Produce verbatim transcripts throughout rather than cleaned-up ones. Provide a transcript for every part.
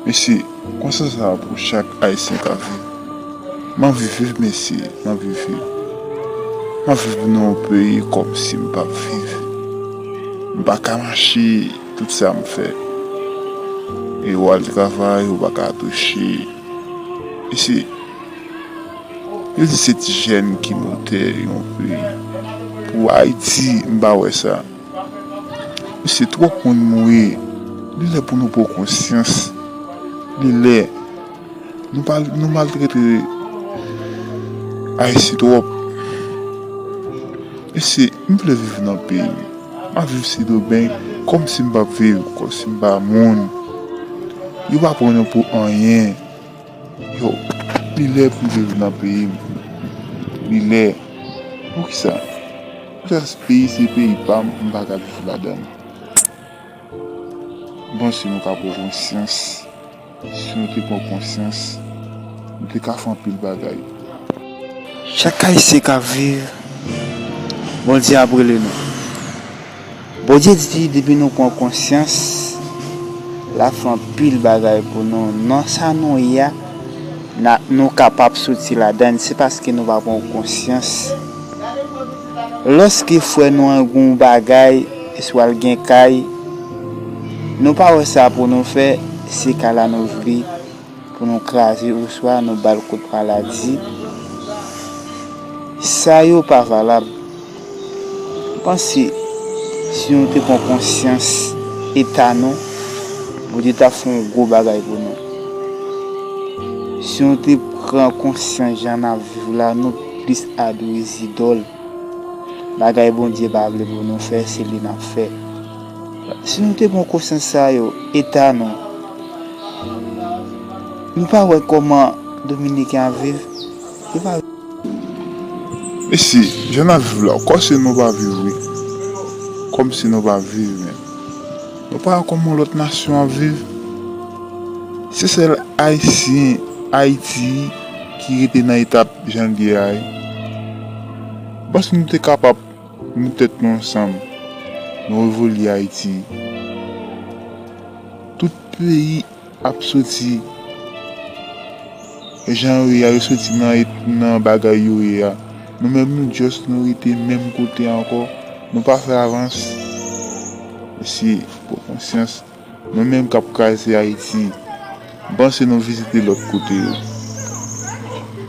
Mesye, konsa sa pou chak Ayisyen ka viv. M anvi viv, mesye, m anvi viv. M ap viv nan yon peyi kòmsi m p ap viv. M pa ka mache, tout sa m fè. E w al travay, ou pa ka touche. Mesye, yo di se ti jèn ki motè yon peyi. Pou Ayiti, m pa wè sa. Mesye, twòp moun mouri. Li lè pou nou pran konsyans. Li lè. Nou pa, nou maltrete Ayisyen twòp. Mesye, m vle viv nan peyi m. M ap viv Sendomeng kòmsi m p ap viv, kòmsi m pa moun. Yo pa pran nou pou anyen. Yo, li lè pou m vle viv nan peyi m. Li lè. Poukisa? Poukisa peyi se peyi pa m, m pa ka viv ladan l? M panse nou ka pran konsyans. Si nou te pran konsyans, nou te ka fè anpil bagay. Chak Ayisyen k ap viv, Bondye ap rele nou. Bondye di, depi nou pran konsyans, l ap fè anpil bagay pou nou. Nan sa nou ye a, n a, nou kapab soti ladan l, se paske nou pa pran konsyans. Lòske frè nou an gen yon bagay, eswa l gen kay, nou pa wè sa pou nou fè, se kay la nou vle pou nou kraze, oswa nou ba l kout maladi. Sa yo pa valab. M panse, si nou te pran konsyans eta nou, Bondye t ap fè yon gwo bagay pou nou. Si nou te pran konsyans jan n ap viv la, nou plis adore zidòl. Bagay Bondye pa vle pou nou fè, se li n ap fè. Si nou te pran konsyans sa yo, eta nou, nou pa wè kòman Dominiken ap viv? Yo pa Mesye, jan n ap viv la, kòmsi nou pa viv, wi. Kòmsi nou pa viv, menm. Nou pa wè kòman lòt nasyon ap viv. Se sèl Ayisyen, Ayiti, ki rete nan eta jan l ye a, wi. M panse nou te kapab met tèt nou ansanm, nou revolye Ayiti. Tout peyi ap soti jan yo ye a, yo soti nan, nan bagay yo ye a. Nou menm, nou just, nou rete menm kote ankò. Nou pa fè avans. Mesye, pran konsyans. Nou menm k ap kraze Ayiti, m panse nou vizite lòt kote yo.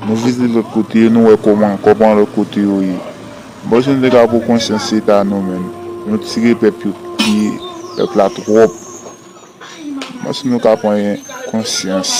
Nou vizite lòt kote yo, nou wè kòman, kòman lòt kote yo ye. M panse nou te ka pran konsyans eta nou menm. Nou tire pèp yo piye, pèp la twòp. M panse nou ka pran konsyans.